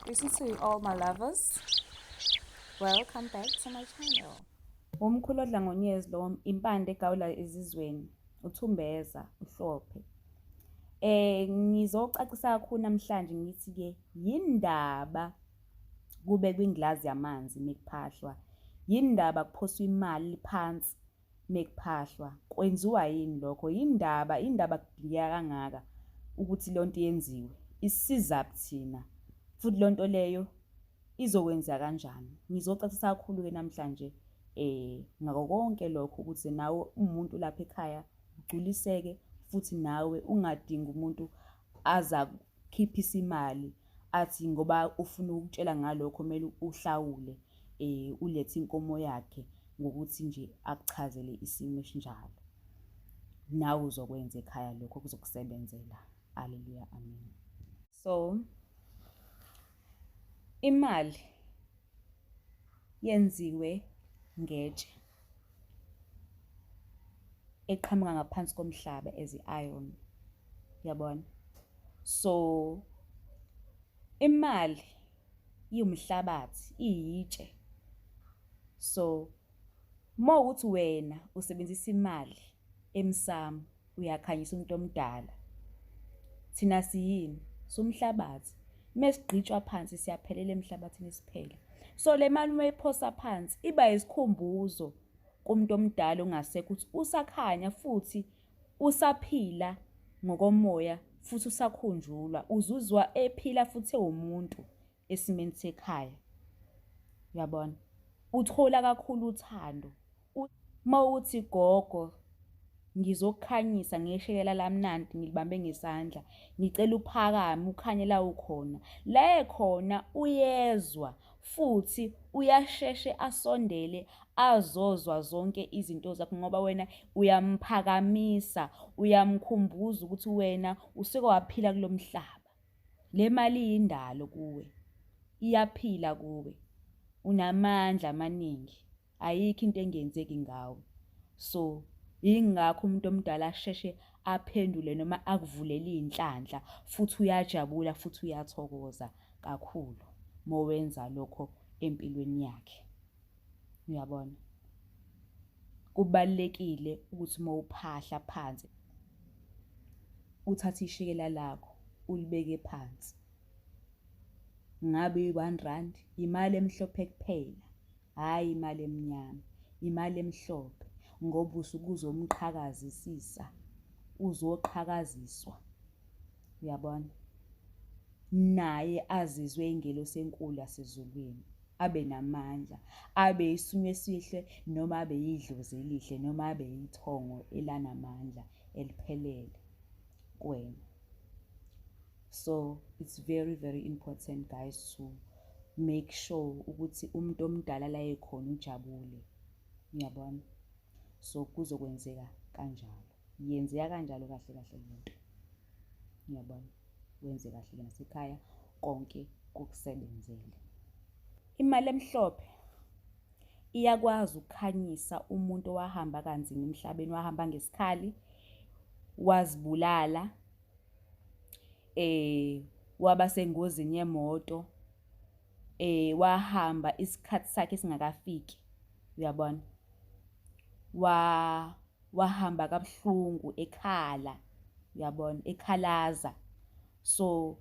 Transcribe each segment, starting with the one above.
Greetings to all my lovers. Welcome back to my channel. Umkhulu odla ngonyezi lo impande egawula ezizweni uThumbeza uHlophe. Ngizocacisa kakhulu namhlanje ngithi ke yindaba kube kwingilazi yamanzi mekuphahlwa. Yindaba kuphoswa imali phansi mekuphahlwa. Kwenziwa yini lokho? Yindaba indaba kudingeka kangaka ukuthi lonto yenziwe. Isiza thina. Futhi lonto leyo izokwenza kanjani? Ngizocacisa kakhulu ke namhlanje ngako konke lokho ukuthi nawe umuntu lapha ekhaya ugculiseke futhi nawe ungadingi umuntu aza kukhiphisa imali athi ngoba ufuna ukutshela ngalokho kumele uhlawule ulethe inkomo yakhe ngokuthi nje akuchazele isimo esinjalo. Nawe uzokwenza ekhaya lokho kuzokusebenzela. Haleluya, amen. So imali yenziwe ngetshe eqhamuka ngaphansi komhlaba as i-iron, yabona. So imali iwumhlabathi, iyitshe. So uma ukuthi wena usebenzisa imali emsamo uyakhanyisa umuntu omdala. Thina siyini? Sumhlabathi. Mesigqitshwa phansi siyaphelela emhlabathini siphele. So le mali uma iphosa phansi iba isikhumbuzo kumuntu omdala ongasekho ukuthi usakhanya futhi usaphila ngokomoya futhi usakhunjulwa, uzuzwa ephila futhi ewumuntu esimeni sekhaya. Uyabona? Uthola kakhulu uthando. Uma uthi gogo ngizokukhanyisa ngeshekela lamnandi ngilibambe ngesandla, ngicela uphakame ukhanye la ukhona. La ekhona uyezwa futhi uyasheshe asondele azozwa zonke izinto zakho ngoba wena uyamphakamisa, uyamkhumbuza ukuthi wena usuke waphila kulo mhlaba. Le mali iyindalo kuwe, iyaphila kuwe, unamandla amaningi, ayikho into engenzeki ngawe. So yingakho umuntu omdala asheshe aphendule noma akuvulele iy'nhlanhla futhi uyajabula futhi uyathokoza kakhulu mowenza lokho empilweni yakhe. Uyabona? Kubalulekile ukuthi uma uphahla phansi uthathe ishekela lakho ulibeke phansi. Ngabe i-1 rand, imali emhlophe kuphela, hhayi imali emnyama, imali emhlophe ngoba usuke uzomqhakazisisa, uzoqhakaziswa. Uyabona? Naye azizwe ingelosi enkulu yasezulwini, abe namandla, abe isithunywa esihle noma abe yidlozi elihle noma abe yithongo elanamandla eliphelele kuwena. So it's very very important guys to make sure ukuthi umuntu omdala la ekhona ujabule. Uyabona? So kuzokwenzeka kanjalo. Yenzeka kanjalo kahle kahle lento. Uyabona? Wenze kahle nasekhaya konke kukusebenzele. Imali emhlophe iyakwazi ukukhanyisa umuntu owahamba kanzima emhlabeni, wahamba ngesikhali, wazibulala, waba sengozini yemoto, wahamba isikhathi sakhe singakafiki, uyabona? Wahamba kabuhlungu ekhala, uyabona, ekhalaza. So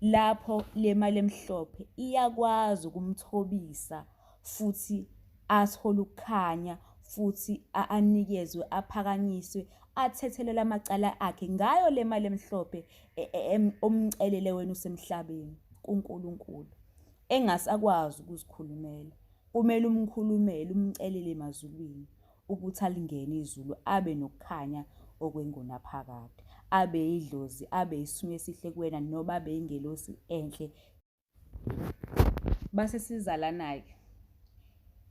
lapho le mali emhlophe iyakwazi ukumthobisa futhi athole ukukhanya futhi anikezwe, aphakanyiswe, athethelelwe amacala akhe ngayo le mali emhlophe omcelele wena usemhlabeni kuNkulunkulu. Engasakwazi ukuzikhulumela. Kumele umkhulumele, umcelele emazulwini ukuthi alingene izulu, abe nokukhanya okwengunaphakade, abe yidlozi, abe isithunywa esihle kuwena noma abe ingelosi enhle. Base sizalana-ke.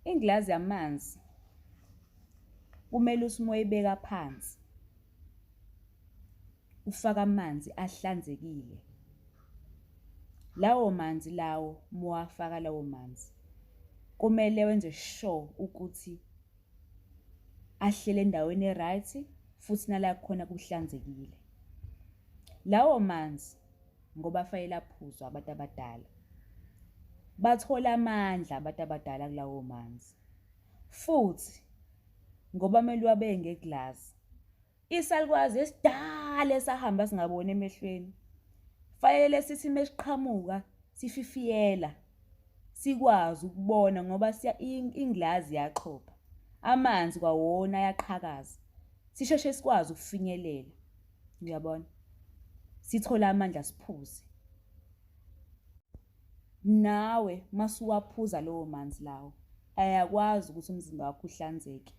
Ingilazi yamanzi kumele uthi uma uyibeka phansi ufake amanzi ahlanzekile. Lawo manzi lawo uma uwafaka lawo manzi kumele wenze sure ukuthi ahlele endaweni e-right futhi nala khona kuhlanzekile. Lawo manzi ngoba afanele aphuzwe abantu abadala. Bathola amandla abantu abadala kulawo manzi. Futhi ngoba kumele uwabeke ngeglazi, isalukwazi esidala esahamba singaboni emehlweni, fanele sithi mesiqhamuka sififiyela, sikwazi ukubona ngoba ingilazi iyaxhopha, amanzi kwawona ayaqhakaza, sisheshe sikwazi ukufinyelela, uyabona? Sithole amandla siphuze. Nawe masuwaphuza lowo manzi lawo, ayakwazi ukuthi umzimba wakho uhlanzeke,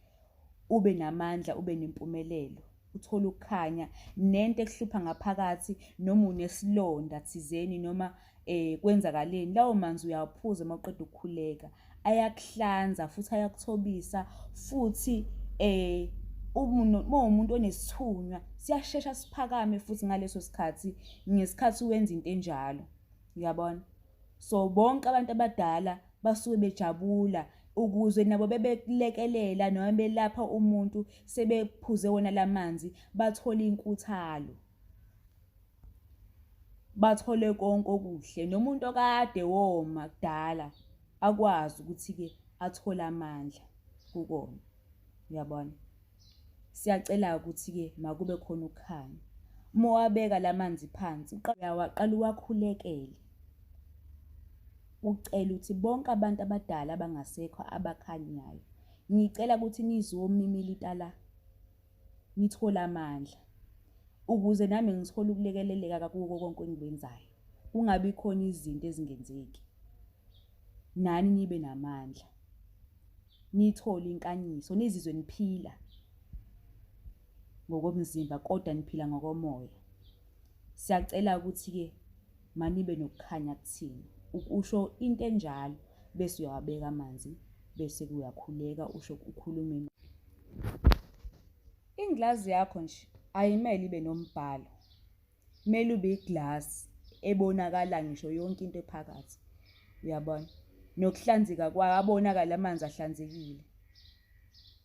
ube namandla, ube nempumelelo, uthole ukukhanya nento ekuhlupha ngaphakathi noma unesilonda thizeni noma kwenzakaleni, lawo manzi uyawaphuza uma uqeda ukukhuleka. Ayakuhlanza futhi ayakuthobisa futhi uma uwumuntu onesithunywa siyashesha siphakame futhi ngaleso sikhathi ngesikhathi wenza into enjalo. Uyabona? So bonke abantu abadala basuke bejabula ukuze nabo bebekulekelela noma belapha umuntu sebephuze wona lamanzi bathole inkuthalo. Bathole konke okuhle nomuntu okade woma kudala akwazi ukuthi-ke athole amandla kukona. Uyabona? Siyacela ukuthi-ke makube khona ukukhanya. Uma uwabeka la manzi phansi, uyawaqala uwakhulekele. Ucele ukuthi bonke abantu abadala abangasekho abakhanyayo, ngicela ukuthi nizomimilita la, nithole amandla. Ukuze nami ngithole ukulekeleleka kuko konke engikwenzayo. Kungabi khona izinto ezingenzeki. Nani nibe namandla. Nithole inkanyiso, nizizwe niphila ngokomzimba kodwa niphila ngokomoya. Siyacela ukuthi-ke manibe nokukhanya kuthina. Usho into enjalo bese uyawabeka amanzi bese uyakhuleka usho ukhulume. Ingilazi yakho nje ayimele ibe nombhalo. Kumele ube iglasi ebonakala ngisho yonke into ephakathi. Uyabona? Nokuhlanzeka kwayo abonakale amanzi ahlanzekile.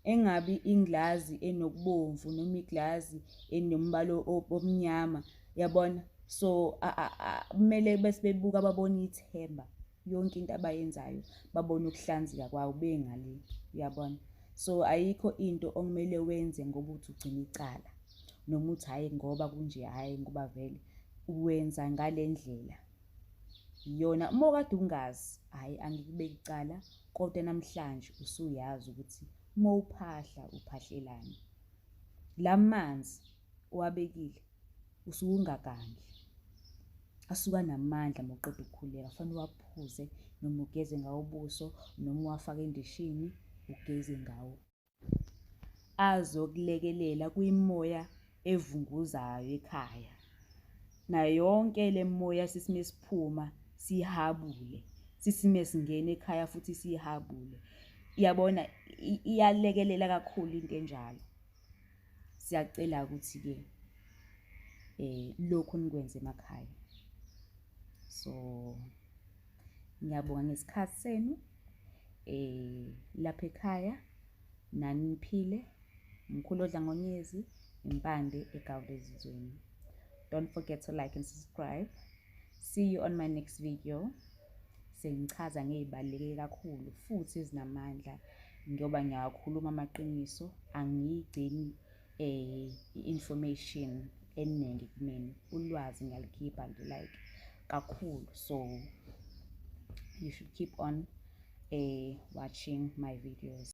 Engabi ingilazi enokubomvu noma iglazi enombala omnyama. Uyabona? So kumele bese bebuka babone ithemba yonke into abayenzayo babone ukuhlanzeka kwayo bengale. Uyabona? So ayikho into okumele wenze ngoba uthi ugcina icala noma uthi hhayi ngoba kunje hhayi ngoba vele wenza ngale ndlela. Iyona uma ukade ungazi hhayi angikubeki icala kodwa namhlanje usuyazi ukuthi uma uphahla uphahlelani. La manzi owabekile usuke ungagangi, asuke anamandla uma uqeda ukukhuleka, kufanele uwaphuze noma ugeze ngawo ubuso noma uwafake endishini ugeze ngawo. Azokulekelela kwimoya evunguzayo ekhaya. Nayo yonke le moya sisime siphuma siyihabule, sisime singena ekhaya futhi siyihabule. Uyabona iyalekelela kakhulu into enjalo. Siyacela ukuthi-ke lokhu nikwenze emakhaya. So ngiyabonga ngesikhathi senu lapha ekhaya nani niphile. Umkhulu odla ngonyezi, impande egawula ezizweni. Don't forget to like and subscribe. See you on my next video. Sengichaza ngey'baluleke kakhulu futhi ezinamandla ngoba ngiyawakhuluma amaqiniso, angiyigcini i-information eningi kumina. Ulwazi ngiyalikhipha nje like kakhulu. So you should keep on watching my videos.